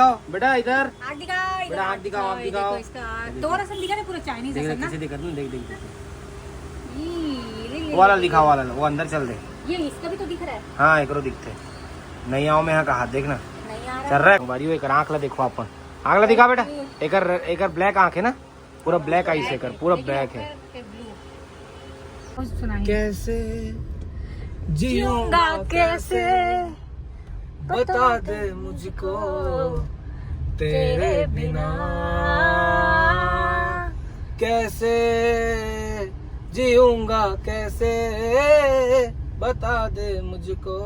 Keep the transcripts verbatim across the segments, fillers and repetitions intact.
दिखाओ बेटा, इधर। आँख दिखा, इधर बेटा, आँख आँख दिखाओ, दिखा, आँख ये दिखाओ। देखो इसका आँख। देख, तोरा सन दिखा ना, पूरा चाइनीज देख, असन देख, ना। कैसे दिखा, देख, देख, देख। ये, ये, ये, वो वाला ये, दिखा, ये। वो वाला, वो अंदर चल दे। ये इसका भी तो दिख रहा है। हाँ, एकरो दिखते। नहीं आओ, मैं यहाँ कहा, देख ना। नहीं आ रहा चल रहा है। बारी, एकर आँख ला देखो अपन। आँख ला दिखा बेटा। ये। एकर, एकर ब्लैक आँख है ना, पूरा ब्लैक आइज है एकर, पूरा ब्लैक है। ये ब्लू। कुछ सुनाइए। कैसे जीऊंगा कैसे? बता दे मुझको तेरे बिना। कैसे जीऊंगा कैसे? बता दे मुझको।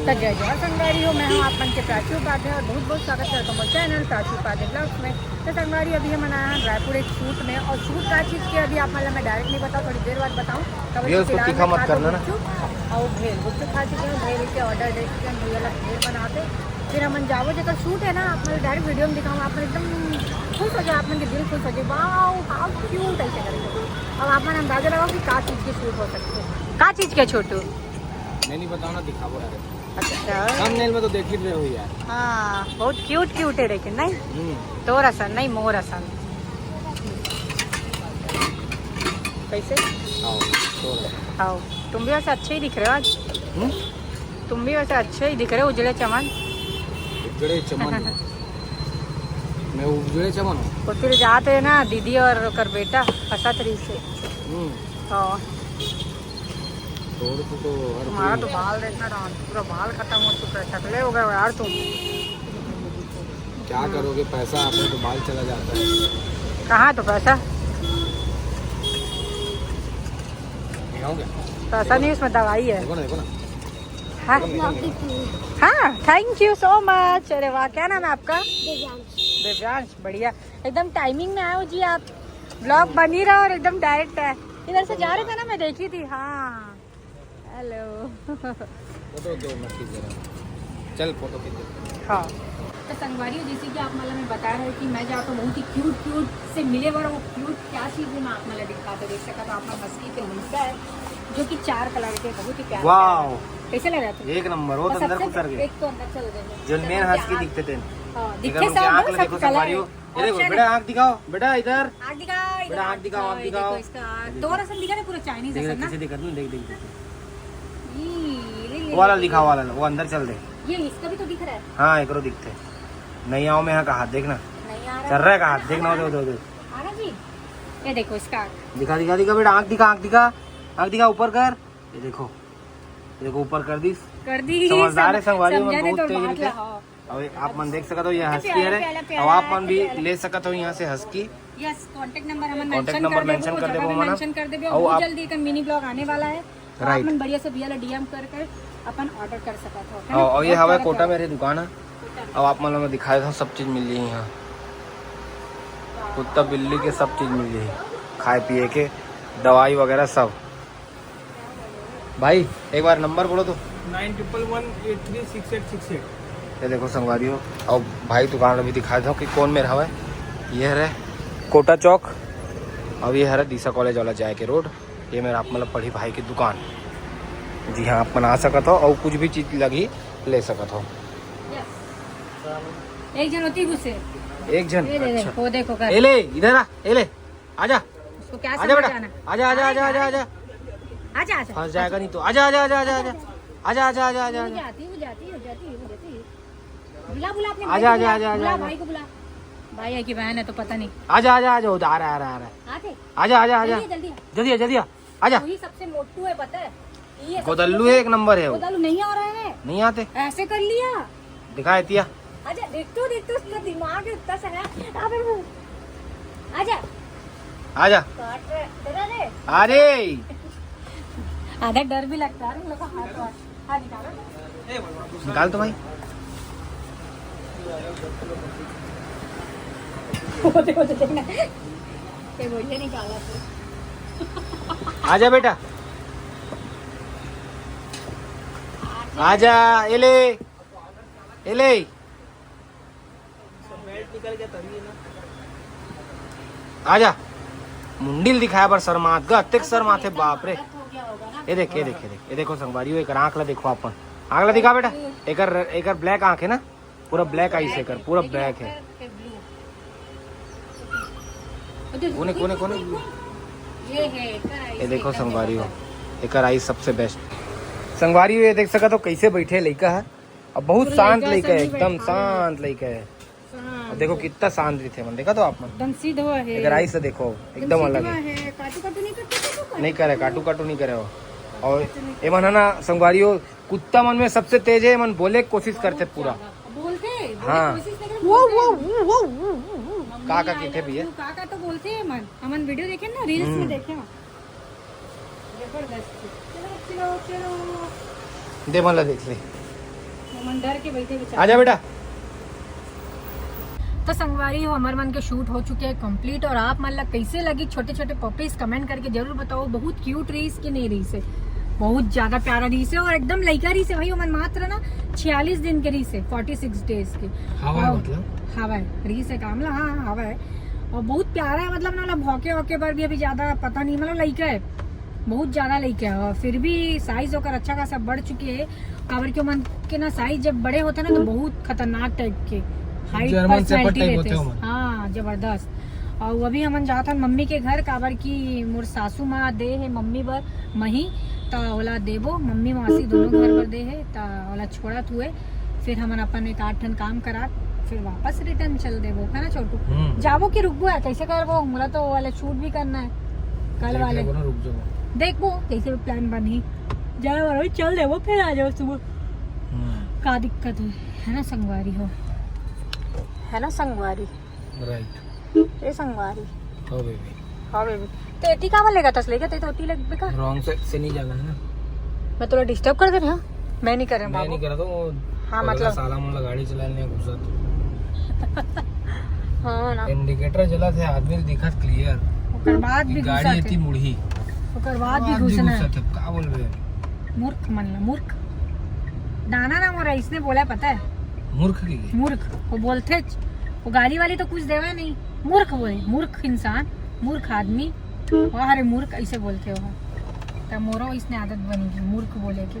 तो जय जोहार संगवारी हो, मैं हूँ आप मन के प्राची उपाध्याय और बहुत बहुत स्वागत करता हूँ चैनल प्राची उपाध्याय ब्लॉग्स में। तो संगवारी, अभी हम आए हैं रायपुर एक शूट में, और शूट का चीज़ के अभी आप मतलब मैं डायरेक्ट नहीं बताऊँ, थोड़ी देर बाद बताऊँ। तब ये तक उसको फिलहाल तीखा मैं मत खा के करना ना। गुपचुप और भेल, गुपचुप खा चुके हैं, भेल के ऑर्डर दे चुके हैं, भैया लोग भेल बनाते। फिर हमन जाबो, जेकर शूट है ना, आप मन डायरेक्ट वीडियो में दिखाऊँ, आप मन एकदम खुश हो जाओ, आप मन के दिल खुश हो जाए, "Wow, how cute" ऐसे करके। अब आप मन अंदाजा लगाओ कि का चीज़ के शूट हो सकते हैं। का चीज़ के, छोटू? मैं नहीं बताना, दिखाबो यार। अच्छा। थंबनेल में तो देख ही रहे हो यार। हाँ, बहुत क्यूट क्यूट है लेकिन, नहीं? हम्म। तोर असन नहीं, मोर असन। कैसे? आओ, तोर असन। आओ, तुम भी वैसे अच्छे ही दिख रहे हो आज। हम्म? तुम भी वैसे अच्छे ही दिख रहे हो, उजड़े चमन। उजड़े चमन। मैं उजड़े चमन हूँ। वो फिर जाते हैं ना दीदी और ओकर बेटा, फंसत रही से। हम्म। हाँ। तोड़ को तो हर तुम्हारा कोई तो बाल देखना था, पूरा बाल खत्म हो चुका है, टकले हो गए हो यार तुम। क्या करोगे, पैसा आता है तो बाल चला जाता है। कहाँ है तो पैसा? दिखाऊं क्या? पैसा नहीं, उसमें दवाई है। देखो ना, देखो ना। हाँ। देखो ना, देखो ना। हाँ, thank you so much। अरे वाह, क्या नाम है आपका? दिव्यांश। दिव्यांश, बढ़िया, एकदम टाइमिंग में आए हो जी आप। ब्लॉग बन ही रहा और एकदम डायरेक्ट है। इधर से जा रहे थे ना, मैं देखी थी। हाँ, हेलो। फोटो दो, मत खींच जरा। चल, फोटो खींच दे। हाँ। तो संगवारी हो, जैसे कि आप मतलब मैं बता रहे कि मैं जाता हूँ बहुत ही क्यूट क्यूट से मिले बर, वो क्यूट क्या चीज है मैं आप मतलब दिखा तो देख सका, तो आप मतलब हस्की के मुंडा है जो कि चार कलर के बहुत ही प्यारा वाओ। प्यारा है। कैसे लग रहा था? एक नंबर, वो तो और अंदर सबसे उतर गए। एक तो अंदर चल गए। जो मेन हस्की दिखते थे। हाँ, एकर दिखे उनके सब आँख में सब देखो, कलर संगवारी हो। है। ये देखो, ऑप्शन बेटा, है। आँख दिखाओ, बेटा, इधर। आँख दिखा, बेटा, इधर आँख दिखाओ, आँख ये दिखाओ। देखो इसका, ये देखो। दो रसम दिखा ना, पूरा चाइनीज देख, रसम ना। कैसे दिखा दूँ? देख, देख, देख। ये, ये, ये, वो वाला ये, दिखा, ये। वाला, वो अंदर चल दे। ये इसका भी तो दिख रहा है। हाँ, एकरो दिखते। नहीं आओ, मैं यहाँ का हाथ देखना। नहीं आ रहा चल रहा है का हाथ, देखना, आ रहा उधर, उधर, उधर। आ रहा जी। ये देखो इसका आँख। दिखा, दिखा, दिखा बेटा, आँख दिखा, आँख दिखा, आँख दिखा, ऊपर कर। ये देखो, ये देखो, ऊपर कर दी। कर दी, समझदार है, सम-, संगवारी, समझा मन दे बहुत तो तेज बात है। ला, हाँ। अब आप मन देख सकत हो, ये हस्की प्यारा, है रे। प्यारा, प्यारा, अब आप मन भी प्यारा। ले सकत हो यहाँ से हस्की। यस, कॉन्टैक्ट नंबर हमन कॉन्टैक्ट मेंशन नंबर कर देबो, मेंशन कर जगह देबो भी हमन। मेंशन कर देबो। अउ बहुत आप जल्दी एक मिनी ब्लॉग आने वाला है, तो आप राइट। मन बढ़िया से भैया ला डीएम करके अपन ऑर्डर कर सकत हो, है ना? हाँ, और ये बहुत हवा प्यारा, कोटा प्यारा। में रे दुकान है। कोटा में। अब आप मन ला दिखाए था, सब चीज मिल जाही यहाँ। कुत्ता बिल्ली के सब चीज मिल जाही, खाए पिए के, दवाई वगैरह सब। भाई, एक बार नंबर बोलो तो। Nine triple one eight three six eight six eight। ये देखो संगवारी हो, अब भाई दुकान अभी दिखा दो कि कौन मेर हवय। ये हरे कोटा चौक, अब ये हरे दीसा कॉलेज वाला जाए के रोड। ये मेर आप मतलब पढ़ी भाई की दुकान। जी हाँ, आप मन आ सकत हो और कुछ भी चीज लगी ले सकत हो। एक झन होती गुस्से। एक झन? ये ले, ले, अच्छा। वो देखो कर। ए ले, इधर आ, ए ले। आजा। उसको क्या आजा बेटा। समझाना? आजा, आजा, आजा, आजा, आजा। आजा, आजा। फंस जाएगा नहीं तो। आजा, आजा, आजा, आजा, आजा। आजा, आजा, आजा, आजा, वो आजा। जाती, वो जाती, वो जाती, वो जाती। बुला, बुला अपने आजा, भाई को आजा, बुला, आजा, आजा, बुला आजा। भाई को बुला। भाई है कि बहन है तो पता नहीं। आजा, आजा, आजा, उधर आ रहा है, आ रहा है, आ रहा है। आते? आजा, आजा, आजा, जल्दी, आजा। जल्दी आ। जल्दी आ, जल्दी आ। आजा। वही सबसे मोटू है, पता है? ये सबसे गोदल्लू मोटू है, एक नंबर है वो। गोदल्लू नहीं आ रहा है। नहीं आते। ऐसे कर लिया। दिखा एतिया। अच्छा, देख तो, देख तो, उसका दिमाग इतना सा है। अबे वो, आजा। आजा। काट रहा है। डरा रे। अरे। आधा डर भी लगता है, हम लोग का हाथ वाथ। हाँ, निकालो। निकाल तो भाई। वो देखो, वो देखना। ये वो ये निकाला फिर। आजा बेटा। आजा, एले। एले। आजा। मुंडी ल दिखाए बर शर्मात गा, अतेक शर्माथे, बाप रे। ये देख, ये देख, ये देख, ये देखो संगवारी हो, एकर आँख ला देखो अपन। आंख ला दिखा बेटा। एकर एकर ब्लैक आंख है ना, पूरा ब्लैक आईज है एकर, पूरा ब्लैक है। कोने, कोने, कोने? ये है, एकर आईज ये देखो एकदम संगवारी हो, जबरदस्त। एकर आईज सबसे बेस्ट। संगवारी हो, ये देख सका तो कैसे बैठे लइका है। अब बहुत शांत लइका है, एकदम शांत लइका है। अब देखो कितना शांत रहिथे मन, देखा तो आप मन। एकदम सीधा है। एकर आईज से देखो, एकदम अलग है। काटू काटू नहीं करते, नहीं करे, काटू काटू नहीं करे हो। और एमन है ना संगवारी हो, कुत्ता मन में सबसे तेज है, एमन बोले के कोशिश करथे पूरा। बोलथे, बोले हाँ। कोशिश नहीं करथे, वो, बोलथे। वो, वो, वो, वो, वो, वो। मम्मी, का, का I love you, भैया? का, का तो बोलथे एमन। हमन वीडियो देखे ना, रील्स में हम्म। देखे हम। जबरदस्त। चलो, चलो, चलो। दे, मन ला देख ले। मन डर के बैठे बेचारे। आजा बेटा। तो संगवारी हो, हमर मन के शूट हो चुके हैं कंप्लीट। और आप मन ला कैसे लगी छोटे छोटे पपीज, कमेंट करके जरूर बताओ। बहुत क्यूट रहिस कि नहीं रहिस है, बहुत ज्यादा प्यारा रहिस है और एकदम लइका रहिस है भाई। ओमन मात्र ना छियालीस दिन के रहिस है, फोर्टी सिक्स डेज के। हवा है और मतलब? हवा है, रहिस है काम ला, हाँ, हाँ, हवा है। और बहुत प्यारा है, मतलब ना, ओला भौंके वौके बर भी अभी ज्यादा पता नहीं, मतलब लइका है, बहुत ज्यादा लइका है। और फिर भी साइज ओकर अच्छा खासा बढ़ चुके है। काबर कि ओमन के ना साइज जब बड़े होथे ना, तो बहुत खतरनाक टाइप के height German shepherd personality type रहथे। होथे ओमन। हाँ, जबरदस्त। और अभी हमन जात हन मम्मी के घर, काबर कि मोर सासू माँ दे है मम्मी बर मही, त ओला देबो, मम्मी मौसी दोनों घर बर दे है, त ओला छोड़त हुए फिर हमन अपन एक आध ठन काम करा, फिर वापस रिटर्न चल देबो, है ना छोटू? हम्म। जाबो कि रुकबो यार, कैसे करबो? मोला तो वो वाला शूट भी करना है कल देख वाले। लेबो ना, रुक जाबो। देखबो कैसे प्लान बनही, जाए वाला चल देबो, फिर आ जाओ सुबह। हम्म। का दिक्कत है, है ना संगवारी हो, है ना संगवारी? राइट। ए संगवारी। हाँ बेबी। हाँ बेबी। तो एती काबर लेगा तस लेगा, ते तो ओती लेगा का? रॉन्ग साइड से नहीं जाना है ना। मैं तोला डिस्टर्ब कर दे रहा हूँ? मैं नहीं कर रहा मैं बाबू। नहीं कर रहा तो वो हाँ, पगला मतलब साला मोला गाड़ी चलाने घुसा तो। हाँ ना। इंडिकेटर जला थे, आदमी दिखा क्लियर। ओकर बाद भी गाड़ी घुसा एती थे। मुड़ही। ओकर बाद भी आज भी घुसना है। घुसा थे, का बोल रहे हैं? मूर्ख मन ला, मूर्ख। दाना ना मोरा इसने बोला है, पता है? मूर्ख की? मूर्ख, वो बोलथे, वो गाली वाली तो कुछ देवे नहीं, मूर्ख बोले, मूर्ख इंसान, मूर्ख आदमी, वाह रे मूर्ख, ऐसे बोलथे वो। त मोरो इसने आदत बनी है मूर्ख बोले के।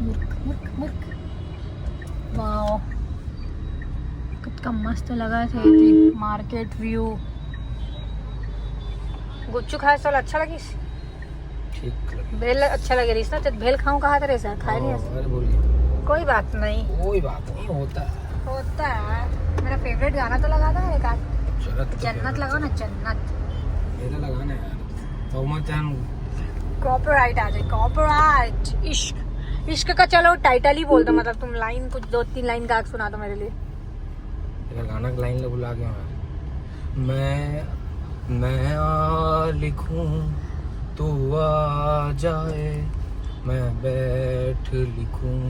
मूर्ख, मूर्ख, मूर्ख। वाओ, कितना मस्त लगा थे मार्केट व्यू। गुपचुप खाए तो अच्छा लगिस। ठीक लगे। भेल अच्छा लगे रहिस ना, तो भेल खाऊं कहा थे सर, खाए नहीं हाँ, ऐसे। अरे बोलिए। कोई बात नहीं। कोई बात नहीं, होता है। होता है। मेरा फेवरेट गाना तो लगा दो एक आध। जन्नत तो जन्नत फेवरेट लगाओ ना, है। जन्नत। मेरा लगाना है यार। तो मैं चाहूँ कॉपीराइट आ जाए, कॉपीराइट। इश्क, इश्क का चलो टाइटल ही बोल दो, मतलब तुम लाइन कुछ दो तीन लाइन गा के सुना दो मेरे लिए। तेरा गाना का लाइन भुला गया मैं। मैं मैं आ लिखूं, तू आ जाए। मैं बैठ लिखूं,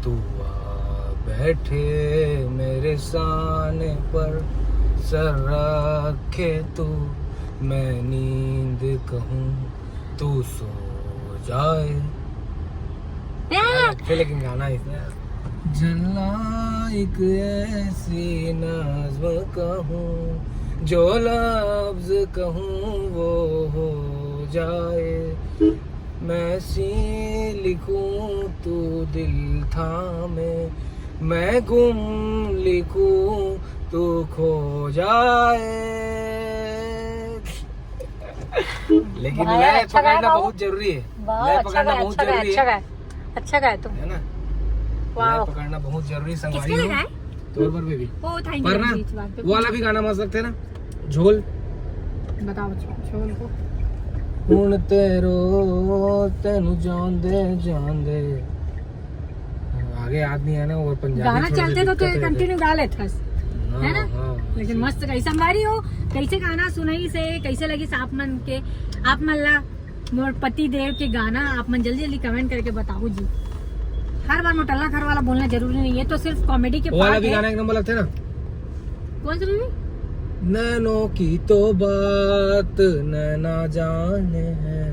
तू आ बैठे। मेरे साने पर सर रखे तू। मैं नींद कहूं, तू सो जाए। क्या? अच्छा लेकिन गाना इसमें। जलना एक ऐसी नज्म कहूँ, जो लफ्ज कहूँ वो हो जाए। मैं सी लिखूँ तू दिल थामे, मैं गुम लिखूँ तू खो जाए। लेकिन भाई, लय अच्छा गाया पकड़ना बाबू। बहुत जरूरी है। बहुत लय अच्छा पकड़ना गाया, बहुत अच्छा गाया, जरूरी अच्छा है। गाया। अच्छा गाया तुम। है ना? वाओ। लय पकड़ना बहुत जरूरी है, संगवारी किसके हो। लिए गाए? तोर पर बेबी। ओ, thank you, पर ना, बीच बात पे। वो वाला भी गाना मस्त लगता है ना, झोल। बताओ, झो-, झोल को। हुण तेरो, तेनू जांदे, जांदे। आगे याद नहीं आना, और पंजाबी गाना थोड़ा चलते तो, तो दिक्कत ये है। कंटिन्यू गा लेते बस। हाँ, है ना? हाँ, लेकिन सही। मस्त गाई संगवारी हो, कैसे गाना सुनाइस हे, कैसे लगिस आप मन के, आप मन ला मोर पति देव के गाना, आप मन जल्दी जल्दी कमेंट करके बताओ जी। हर बार मोटल्ला घर वाला बोलना जरूरी नहीं है, तो सिर्फ कॉमेडी के वो वाला पार्ट भी है। गाना एक नंबर लगता है ना। कौन सा बेबी? नैनों की तो बात नैना जाने हैं,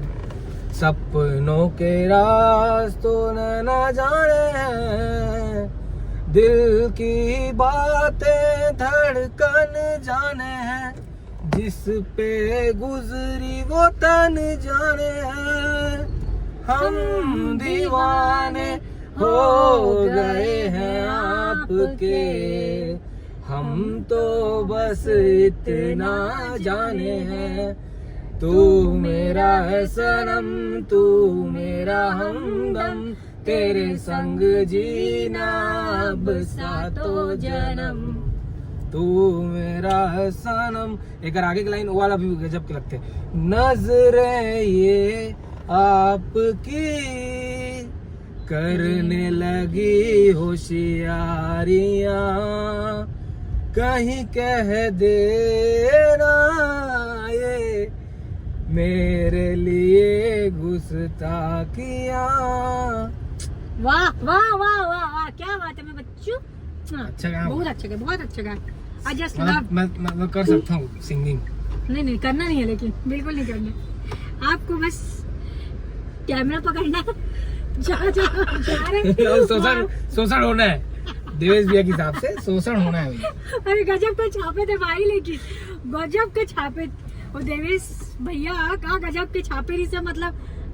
सपनों के राज तो नैना जाने हैं, दिल की बातें धड़कन जाने हैं, जिस पे गुजरी वो तन जाने हैं। हम दीवाने हो गए हैं आपके, हम तो बस इतना जाने हैं। तू मेरा है सनम, तू मेरा हमदम, तेरे संग जीना अब सातों जन्म। तू मेरा है सनम। एक आगे की लाइन वाला भी गजब के लगते हैं। नजरें ये आपकी करने लगी होशियारियां, कहीं कह देना ये मेरे लिए गुस्ताखियां। वाह, वाह, वाह, वाह, वाह, क्या बात है, मैं बच्चू। हाँ, अच्छा गाया। बहुत अच्छा गाया, बहुत अच्छा गाया। I just मतलब, love। मैं, मैं, मैं कर सकता हूँ सिंगिंग। नहीं, नहीं, करना नहीं है, लेकिन बिल्कुल नहीं करना। आपको बस कैमरा पकड़ना है, जहाँ, जहाँ आप जा रहे हैं, और शोषण, वहाँ शोषण होना है। देवेश भैया के हिसाब से शोषण होना है भैया। अरे, गजब के छापे थे भाई, लेकिन गजब के छापे। और देवेश भैया का गजब के छापे रहिसे, मतलब,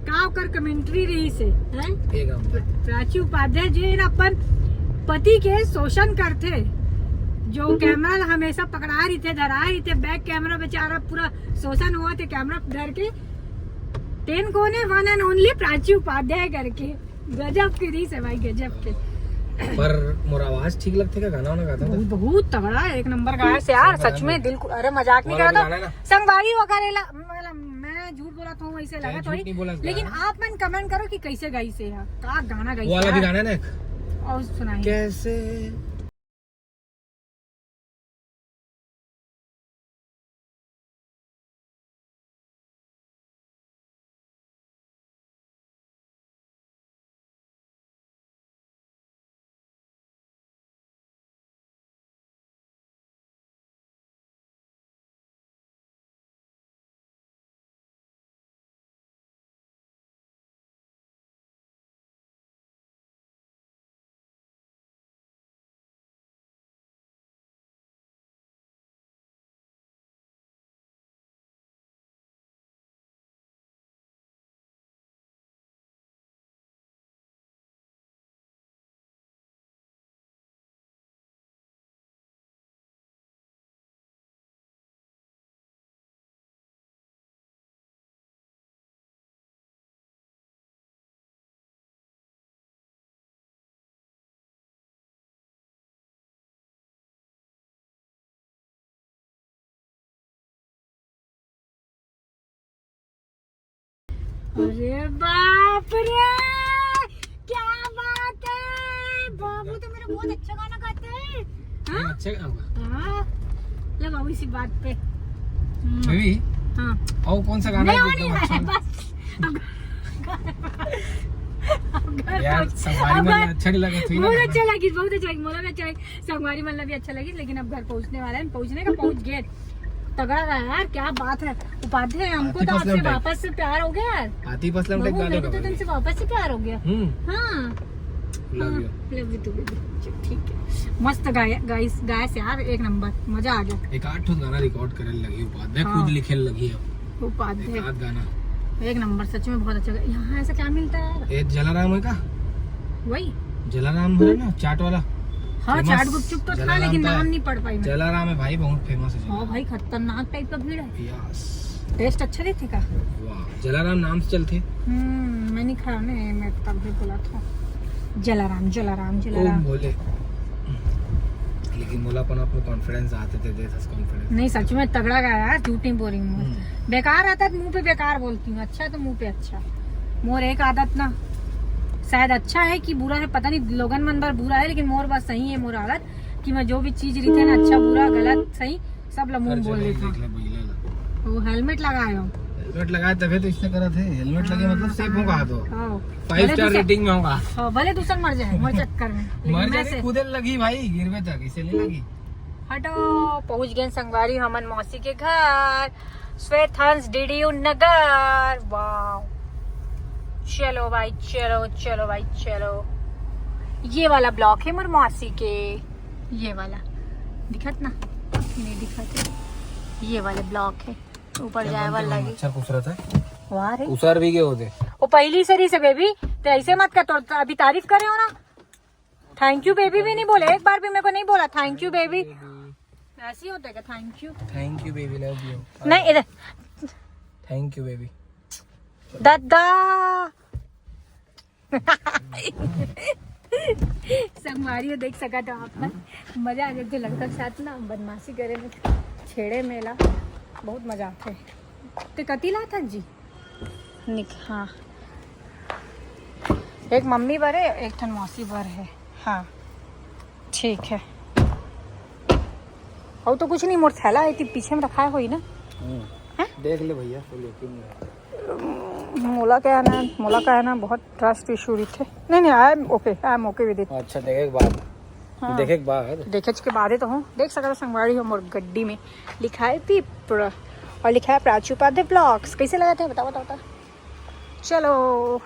का ओकर कमेंट्री रहिसे, हैं? एक नंबर। प्राची उपाध्याय जी ना अपन पति के शोषण करथे, जो कैमरा ला हमेशा पकड़ा रहिथे, धरा रहिथे, बैक कैमरा बेचारा पूरा शोषण होवथे कैमरा धर के। तेन कोने, one and only Prachi Upadhyay करके। गजब के रहिसे भाई, गजब के। पर मोर आवाज ठीक लगथे का? गाना वाना गाता था? बहुत, बहुत तगड़ा है, एक नंबर गायक से यार, सच में दिल को, अरे मजाक नहीं कर रहा था। संगवारी वगैरह ला, मतलब, मैं झूठ बोला था, वैसे लगा थोड़ी, लेकिन आप मन कमेंट करो कि कैसे गाइसे यार, का गाना गाइसे वो वाला भी यार। गाना है ना एक? और सुनाइए। कैसे अरे बाप रे, क्या बात है, बाबू तो मेरा बहुत अच्छा गाना गाते हैं। हाँ? अच्छा गाऊंगा। हाँ, ले बाबू, इसी बात पे। हम्म। बेबी, हाँ। और कौन सा गाना नहीं, है और नहीं, एकदम अच्छा? बस। अब घर, अब घर यार, पहुंच-, संगवारी अब मन घर, अच्छा नहीं लगा, ठीक है बहुत ना? अच्छा लगी, बहुत अच्छा लगी, मोला भी अच्छा लगी, संगवारी मन ला भी अच्छा लगी, लेकिन अब घर पहुंचने वाला है, पहुंचने का पहुंच गए। तगड़ा रहा यार, क्या बात है उपाध्याय, हमको तो आपसे वापस से प्यार हो गया यार। आतिफ असलम टाइप बाबू, गाना मेरे तो तुमसे वापस से प्यार हो गया। हम्म। हाँ। Love you। Love you too, baby। ठीक है, मस्त गाया, गाइस, गाइस यार, एक नंबर, मजा आ गया। एक आठ ठो गाना रिकॉर्ड करे लगी उपाध्याय, हाँ। खुद लिखे लगी है। उपाध्याय। एक आध गाना। एक नंबर, सच में बहुत अच्छा गाया। यहाँ ऐसा क्या मिलता है यार? ये जलाराम है का? वही। जलाराम है ना, चाट वाला? हाँ, famous चाट गुपचुप तो था, जलाराम लेकिन का नाम नहीं पढ़ पाई मैं। जलाराम है भाई, बहुत फेमस है हाँ जलाराम। भाई, खतरनाक टाइप का भीड़ है। यस। टेस्ट अच्छा देथे का? वाह, जलाराम नाम से चलथे। हम्म, मैं नहीं खाया ने, मैं तब भी बोला था। जलाराम, जलाराम, ओम जलाराम। भोले। लेकिन मोला अपन आप में कॉन्फिडेंस आते थे, देख कॉन्फिडेंस। नहीं, सच में तगड़ा गाया यार, झूठ नहीं बोल रही हूँ मैं। हम्म। बेकार आता तो मुंह पे बेकार बोलती हूँ, अच्छा तो मुंह पे अच्छा। मोर एक आदत ना, शायद अच्छा है कि बुरा है, पता नहीं, लोगन मन बर बुरा है, लेकिन मोर बस सही है मोर आदत कि मैं जो भी चीज रहिथे ना, अच्छा बुरा गलत सही, सब ला मुंह हर बोल जगह ही देता हूँ। देख ले, बइला ला। वो हेलमेट लगाए हो। हेलमेट लगाए तभे तो इसने करा थे, हेलमेट लगे मतलब सेफ होगा हाथों। हाँ। फाइव भले स्टार दूसर, रेटिंग में होगा। हाँ, भले दूसर मर जाए मोर चक्कर में, लेकिन मर मैं जाए से खुदे लगी भाई, गिरवे तक इसे नहीं लगी। हटो, पहुंच गए संगवारी हमन मौसी के घर, श्वेत हंस डीडीयू नगर। वाओ, चलो भाई चलो, चलो भाई चलो। ये वाला ब्लॉक है मोर मौसी के, ये वाला दिखत ना, नहीं दिखत है, ये वाले ब्लॉक है, ऊपर जाए वाला लगी। मच्छर घुस रहा था। वाह रे। उसर भी गए होते। वो पहली सरी से बेबी, तो ऐसे मत कर, तो अभी तारीफ करे हो ना। थैंक यू बेबी भी नहीं बोले, एक बार भी मेरे को नहीं बोला थैंक यू बेबी। ऐसे ही होता है क्या thank you? Thank you baby, love you. नहीं, इधर। Thank you baby. दादा। संगवारी हो, देख सकत हो आप मन, मजा आ जाथे। लगता साथ ना बदमाशी करे में, छेड़े मेला बहुत मजा आथे। ते कति ला थक जी? निक हाँ, एक मम्मी बर है, एक ठन मौसी बर है। हाँ ठीक है। और तो कुछ नहीं, मोर थैला है, पीछे में रखा है होई ना। देख ले भैया, वो लेके नहीं आया। मोला क्या है ना, मोला क्या है ना, बहुत ट्रस्ट इशू रहिथे। नहीं नहीं, I am okay, I am okay with it। अच्छा, देखे के बाद हाँ। देखे के बाद देखे के बादे तो हूँ। देख सकत हो संगवारी हो, मोर गड्डी में लिखा है पिपरा और लिखा है प्राची उपाध्याय ब्लॉग्स। कैसे लगा थे बताओ बताओ बताओ। चलो,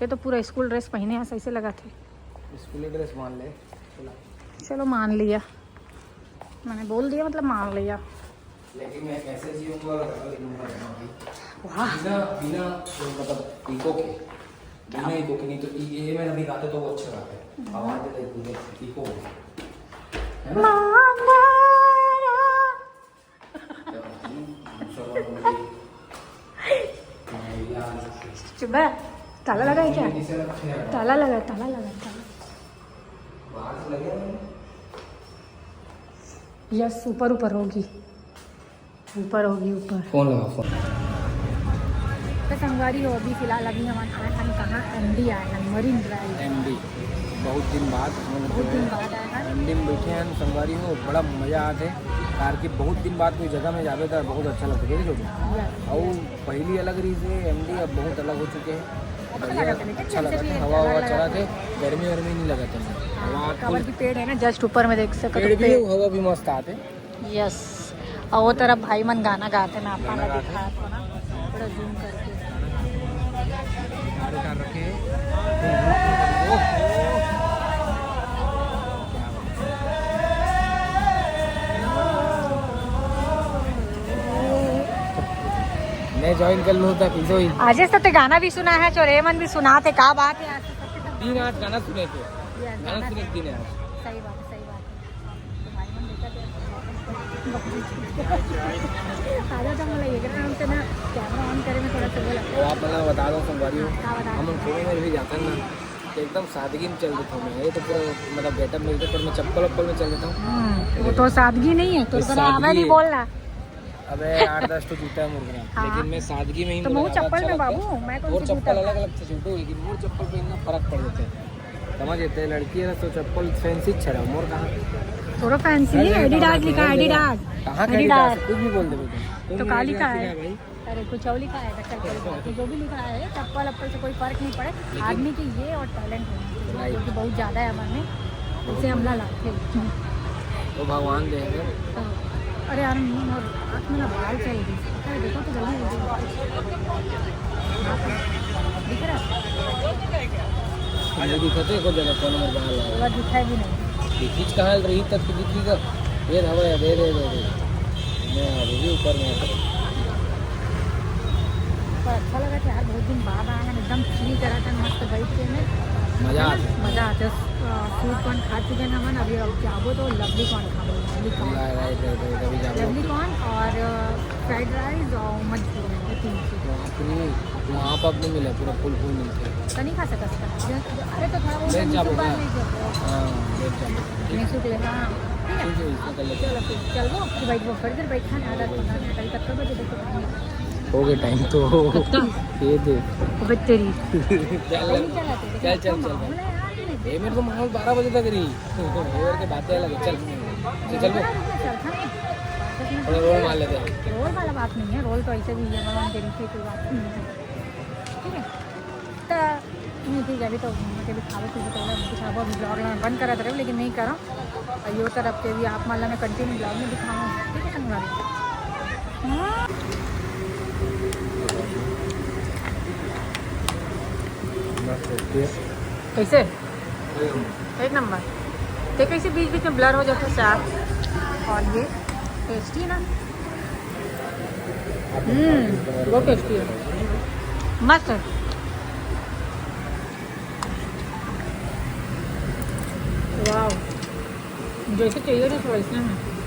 ये तो पूरा स्कूल ड्रेस पहने हैं, सही से लगा थे। स्कूल ड्रेस मान ले। चलो मान लिया, मैंने बोल दिया, मतलब मान लिया। लेकिन मैं कैसे जीऊंगा और कहाँ लिखूंगा यहाँ पे? वाह। बिना बिना मतलब इको के, बिना इको के। नहीं तो ये ये मैं अभी गाते तो वो अच्छा गाते हैं। आवाज तो इको है। मामा। चुप है। ताला लगा है क्या? ताला लगा है, ताला लगा है, ताला। यस, ऊपर ऊपर होगी, ऊपर होगी, ऊपर। फोन लगा फोन। तो संगवारी हो, अभी फिलहाल अभी हम आए, हम कहाँ, एमडी आए हैं, मरीन ड्राइव। एमडी बहुत दिन बाद हम लोग बहुत दिन बाद आए हैं। एमडी में बैठे हैं संगवारी हो, बड़ा मजा आते हैं। कार के बहुत दिन बाद कोई जगह में जावे तो बहुत अच्छा लगता है, छोटू। यस। और पहली अलग रही से एमडी, अब बहुत अलग हो चुके हैं। अच्छा लगा था, लेकिन अच्छा लगा जैसे भी था, हवा हवा अलग चला अलग थे, गर्मी वर्मी नहीं लगा था। हवा हाँ, काबर की पेड़ है ना, जस्ट ऊपर में देख सकते पेड़ हो, भी, हवा भी मस्त आते। यस। और वो तरफ भाई मन गाना गाते ना, आपको गाना मैं गाते। दिखाया था ना, थोड़ा जूम करके। गाड़ी उतार रखे। मैं ज्वाइन कर लूँ तो पीछे ही। आज तो ते गाना भी सुना है, चोरे मन भी सुना थे, का बात है आज? दिन आज गाना सुने थे, यस, गाना सुने दिन आज। सही बात है, सही बात है। तो भाई मन देखा थे। आजा तो मतलब एक राउंड से ना कैमरा ऑन करे में थोड़ा सा बोला। वो आप मतलब बता दो संगवारी हो, हाँ, बता दो। हम घूमे में भी जाते हैं ना, तो एकदम सादगी में चल देता हूँ मैं। ये तो पूरा मतलब गेटअप में, पर मैं चप्पल वप्पल में चल देता हूँ। हम्म, वो तो सादगी नहीं है, तो ये पता आवे सादगी नहीं है। बोलना। अबे आठ दस तो जूता है मुर्गा, हाँ। लेकिन मैं सादगी में ही तो मुझे मुँह ज्यादा चप्पल अच्छा में लगता है। बाबू, मैं कौन मोर सी चप्पल जूता? अलग अलग से छोटू, लेकिन मोर चप्पल पे इतना फर्क पड़ जाता है। समझ लेते हैं, लड़की है तो चप्पल फैंसी अच्छा रहा, मोर कहाँ? थोड़ा फैंसी नहीं है, एडिडास लिखा है, एडिडास। कहाँ का एडिडास। एडिडास? कुछ भी बोल दे बेटा। तो का लिखा है? भाई? अरे कुछ और लिखा है, तो चल कोई बात नहीं, जो भी लिखा है, चप्पल अप्पल से कोई फर्क नहीं पड़े। आदमी की ये और टैलेंट होना चाहिए, राइट। जो कि बहुत ज्यादा है हमारे में, उसे हमला लाते हैं। वो भगवान दे। तो अरे यार, मुंह और आँख में ना बाल चल गई। अरे देखो तो जल्दी जल्दी। दिख रहा है? मुझे दिखते को जगह कौन नंबर बाहर लगा। पूरा दिखाई भी नहीं। ये चीज कहाँ रही तब तो दिखी का? ये हवा है, दे दे दे दे। मैं अभी भी ऊपर में हूँ। पर अच्छा लगा कि यार बहुत दिन बाद आया है, एकदम चिल करा था मस्त बैठ के में। मजा आते। मजा आते। स्वीट कॉर्न खा चुके हैं ना मन, अभी अब जाबो तो लवली कॉर्न खाबो, lovely corn. Right right right, अभी जाओ। लवली कॉर्न और फ्राइड राइस और मजबूर है, ये तीन चीज। वहाँ पर नहीं, वहाँ पर नहीं मिले, पूरा फुल फुल मिलते हैं। तो नहीं खा सकता। अरे तो थोड़ा बहुत ले नीचे जाबो ऊपर ना। ले जाओ। हाँ, ले जाओ। नीचे के लिए, हाँ। ठीक है। ठीक है, इसको कर लेते हैं। चलो फिर चल वो, फिर बैठ वो, थोड़ी देर बैठा ना, दस पन्द्रह मिनट, अभी कब तक बजे देखो। हो गए टाइम तो। ये दे। अबे तेरी। चल नहीं चलाते, लेकिन चल चल अच्छा चल। माहौल है यार, ये मेरे को माहौल बारह बजे तक रही। और के बातें अलग है। चल, चल, चल वो। चल, चल, चल। थोड़ा रोल मार लेते हैं। रोल वाला बात नहीं है, रोल तो ऐसे भी है, भगवान के नीचे कोई बात नहीं है। ठीक है, तो नहीं, ठीक है, अभी तो मुझे भी खाबो पीबो तो कुछ खाबो, अभी ब्लॉग में बंद करा रहे, लेकिन नहीं करा। और यो तरफ के भी आप माला में कंटिन्यू ब्लॉग में दिखाऊँ, ठीक है संगवारी? हाँ। कैसे? एक नंबर। ते कैसे बीच बीच में ब्लर हो जाता है यार। और ये टेस्टी ना। हम्म, बहुत टेस्टी है। मस्त है। वाओ, जैसे चाहिए ना वैसे है।